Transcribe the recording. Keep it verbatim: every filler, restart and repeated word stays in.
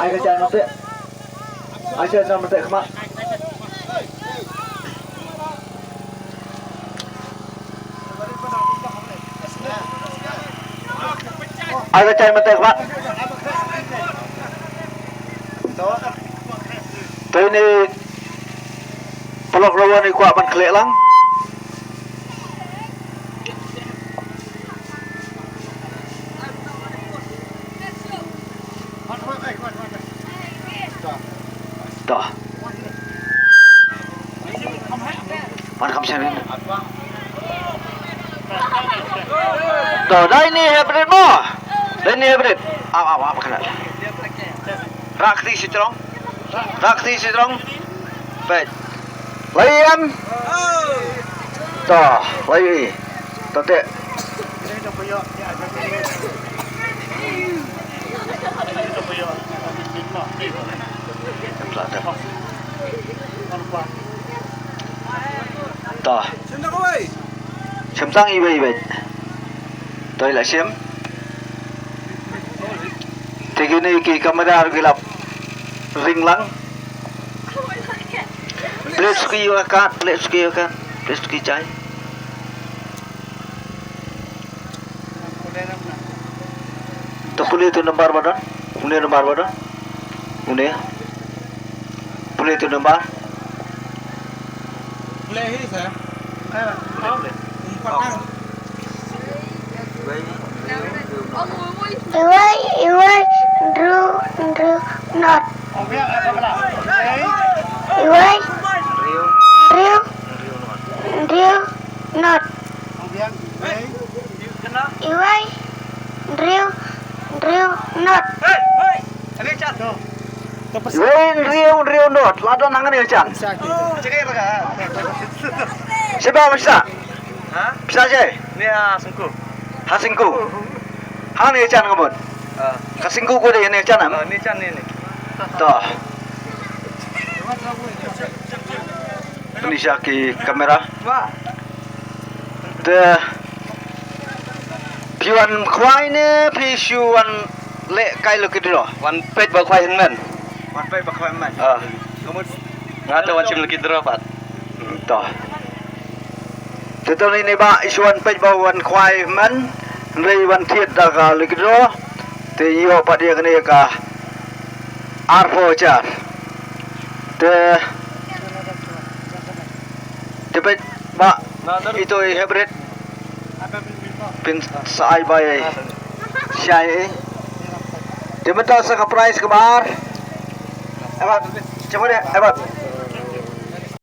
Ai ka jai mynta. Ai ka jai mynta khmat. Ai ka jai mynta khmat. Te ini paralok ruh ni kwah ban khleh lang. Dah. Wan kham sien. Dah, dah ini hybrid mo. Dah ini hybrid. Aw, aw, aw, kena. Rak ti sitrong. Rak ti sitrong. Baik. Layan. Dah, layan. Tante. Dah. Shem tang iwei iwei. Toi la shem. Te kine ki kamera ruh ki la ring lang. Plie suki ïa ka, plie suki ïa ka, plie suki jai. To pule to number ba don. Une number ba don. Une. Pule to number. Pule hi sa. Pule, pule. Empat ang. Iwei, iwei, hynriew, hynriew, not. Iwei, hynriew, hynriew, not. Iwei, hynriew, hynriew, not. Iwei, hynriew, hynriew, not. La don hangne jan. Sha ba pisa. Ha? Pisa je? Ni ha Sengkuh. Ha Sengkuh. Hangne jan ka mut. Ah. Ka Sengkuh ko de ne jan am? Ah, ni jan ni ni. To. Ni sha ki kamera. Te phi wan khwai ne phi shu wan leh kai lucky draw? Wan peit ba khwai hynmen. Wan peit ba khwai hynmen. Ah. Nga te wan shim lucky draw pat. Hmm, to. Te to ni ba i shu wan peit ba wan khwai hynmen. Hynrei wan thied da ka lucky draw. Te ïoh pat ïa kane ka arphew hajar. Te, te peit ba ito i hybrid. Phin sa ai bai shai. Te mynta sa ka prize kaba ar. Ebat, cuba deh, ebat.